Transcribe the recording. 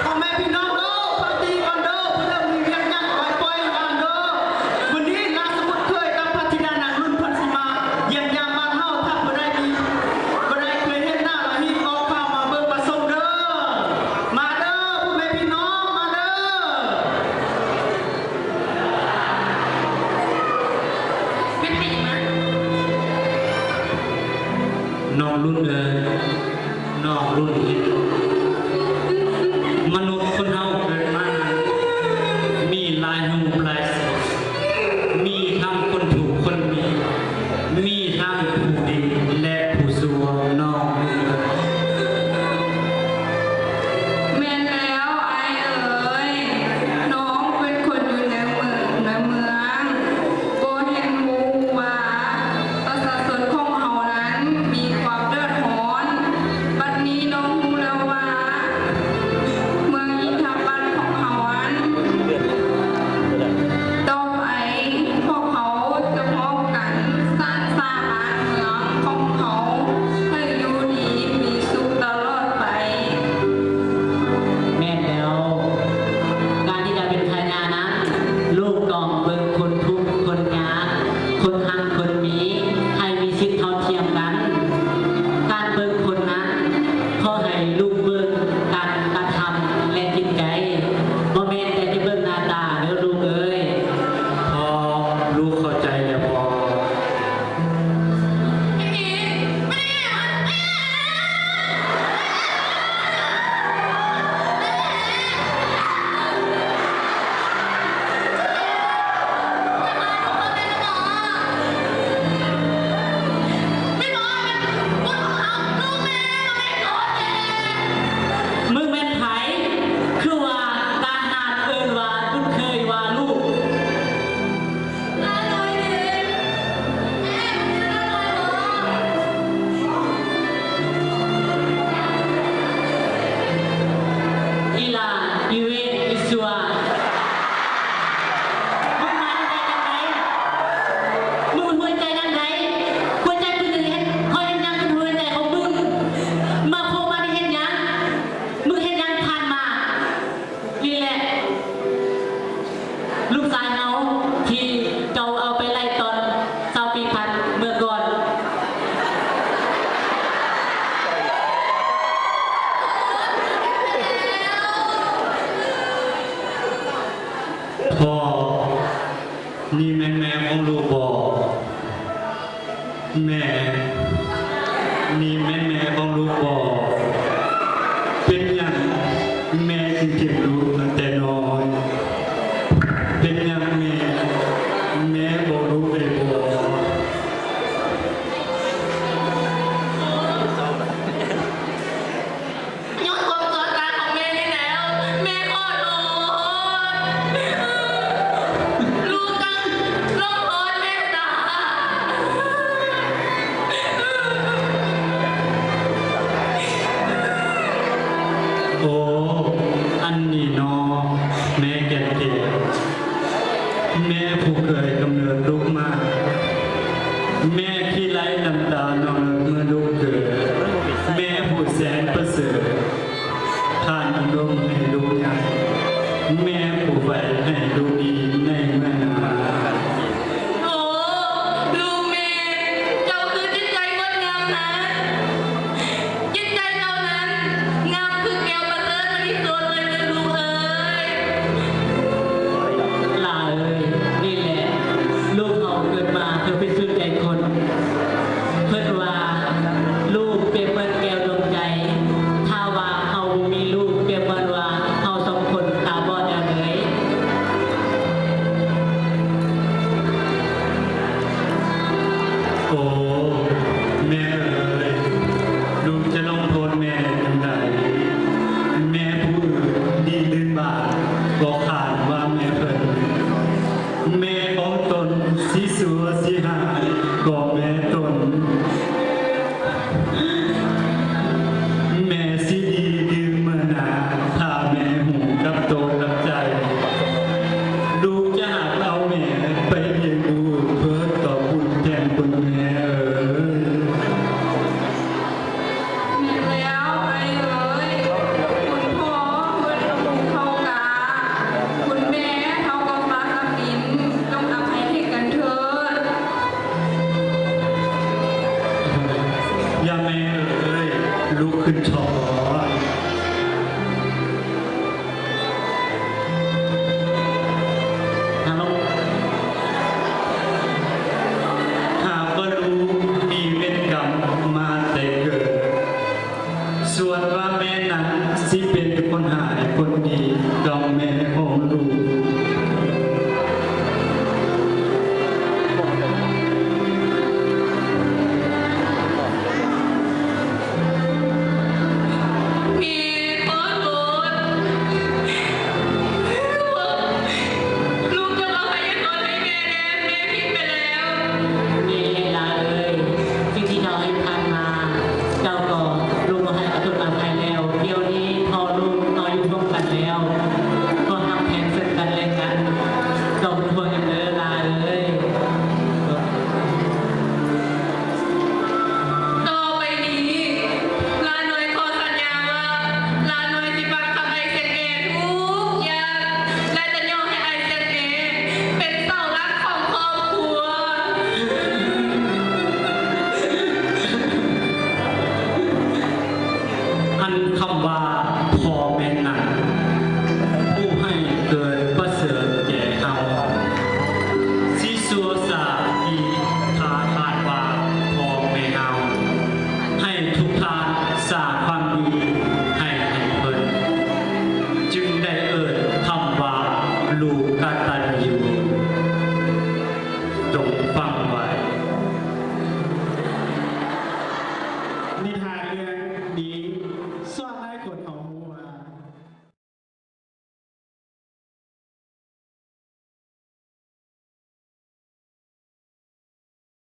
ພໍ່ແມ່ພີ່ນ້ອງເດີ ຟັງດີກ່ອນເດີ ເພິ່ນເລີ່ມມີວຽກງານ ຄ່ອຍປ່ອຍວາງເດີ. ມື້ນີ້ລາວສະໝຸດເຄີຍກັບພະທິດານາງລຸນ ເພິ່ນຊິມາຢ້ຽມຢາມບ້ານເຮົາ. ຖ້າຜູ້ໃດມີ ບໍ່ໄດ້ເຄີຍເຫັນໜ້າລາວ ຮີບອອກພາມາເບິ່ງມາຊົມເດີ. ມາເດີ ພໍ່ແມ່ພີ່ນ້ອງ ມາເດີ. ນ້ອງລຸນເອີຍ ນ້ອງລຸນເອີຍ ມະນຸດຄົນເຮົາເກີດມານັ້ນ ມີຫຼາຍຮູບຫຼາຍໂສ ມີທັງຄົນທຸກຄົນມີ ມີທັງຜູ້ດີ ແລະ ຜູ້ຊົ່ວ ນ້ອງລຸນເອີຍ. ແມ່ນແລ້ວອ້າຍເອີຍ ນ້ອງເປັນຄົນຢູ່ໃນເມືອງ ໃນເມືອງ ບໍ່ເຫັນຮູ້ວ່າປະຊາຊົນຂອງເຮົານັ້ນມີຄວາມເດືອດຮ້ອນ. ບັດນີ້ນ້ອງຮູ້ແລ້ວວ່າ ເມືອງອິນທະປັດຂອງເຮົານັ້ນ ຕໍ່ໄປພວກເຮົາຈະພ້ອມກັນສ້າງສາບ້ານເມືອງຂອງເຮົາໃຫ້ຢູ່ດີມີສຸກຕະຫຼອດໄປ. ແມ່ນແລ້ວ ການທີ່ຈະເປັນພະຍານາງນັ້ນ ລູກຕ້ອງເບິ່ງຄົນທຸກຄົນຍາກ ຄົນຮັ່ງຄົນມີ ໃຫ້ມີສິດເທົ່າທຽມກັນ. ການເບິ່ງຄົນນັ້ນ ຂໍໃຫ້ລູກເບິ່ງການກະທຳ ແລະ ຈິດໃຈ ບໍ່ແມ່ນແຕ່ຈະເບິ່ງໜ້າຕາເດີລູກເອີຍ. ພໍ່ ລູກເຂົ້າໃຈແລ້ວພໍ່. ມຶງແມ່ນໃຜ? ຄືວ່າທະຫານເອີ້ນວ່າບຸດເຄີຍວ່າລູກ. ອີ່ຫຼ້າ ອີເວນ ອີຊົ່ວ ມຶງມາແນວໃດຈັ່ງໃດ? ມຶງຫົວໃຈຈັ່ງໃດ? ຫົວໃຈມຶງເຮັດ ເຂົາເຮັດຫຍັງກັບຫົວໃຈຂອງມຶງ? ມາພົບມານີ້ເຮັດຫຍັງ? ມຶງເຮັດຫຍັງຜ່ານມາ? ນີ້ແຫຼະ ລູກຊາຍເຮົາທີ່ເຈົ້າເອົາໄປໄລ່ຕອນຊາວປີຜ່ານເມື່ອກ່ອນ. ພໍ່ ນີ້ແມ່ນແມ່ຂອງລູກບໍ່? ແມ່ ນີ້ແມ່ນແມ່ຂອງລູກບໍ່? ເປັນຫຍັງແມ່ຈຶ່ງຖິ້ມລູກຕັ້ງແຕ່ນ້ອຍ? ເປັນຫຍັງແມ່ ແມ່ບອກລູກໄດ້ບໍ່? ຍ້ອນຄວາມຊົ່ວຊ້າຂອງແມ່ນີ້ແຫຼະ ແມ່ຂໍໂທດ. ລູກຕ້ອງລົງໂທດແມ່ຊະ. ໂອ້ ອັນນີ້ເນາະ ແມ່ແກ່ນແກ້ວ ແມ່ຜູ້ເຄີຍກຳເນີດລູກມາ. ແມ່ຂີ້ໄຫຼນ້ຳຕານ້ອງເລີກເມື່ອລູກເກີ ຂຶ້ນຊອກບໍ່? ຫາລະ ຫາກວ່າລູກມີເວນກຳມາແຕ່ເກີດ, ສ່ວນວ່າແມ່ນັ້ນຊິເປັນຄົນຮ້າຍຄົນດີກັບແມ່ຂອງລູກ. ແມ່ຂໍໂທດ ລູກຈະອະໄພໂທດໃຫ້ແມ່ແດ່ ແມ່ຜິດໄປແລ້ວ. ແມ່ຫຼ້າເອີຍ ສິ່ງທີ່ເຈົ້າເຮັດຜ່ານມາ ເຈົ້າກໍ ລູກກໍໃຫ້ອະໂທດອະໄພແລ້ວ. ດຽວນີ້ພໍ່ລູກເຮົາຢູ່ຮ່ວມກັນແລ້ວ ກໍຮັກແພງເຊິ່ງກັນແລະກັນ. ເຈົ້າບໍ່ເປັນຫ່ວງຫຍັງເດີຫຼ້າເອີຍ. ຕໍ່ໄປນີ້ ຫຼ້ານ້ອຍຂໍສັນຍາວ່າ ຫຼ້ານ້ອຍຊິບັງຄັບອ້າຍເສັງເອທຸກຢ່າງ ແລະ ຈະຍ້ອງໃຫ້ອ້າຍເສັງເອເປັນເສົາຫຼັກຂອງຄອບຄົວ. ອັນຄຳວ່າພໍ່ແມ່ນນາງ ຜູ້ໃຫ້ເກີດປະເສີດແກ່ເຮົາ, ຊິຊົ່ວຊາດນີ້ ຂ້າຄາດວ່າພໍ່ແມ່ເຮົາ ໃຫ້ທຸກທ່ານສາກ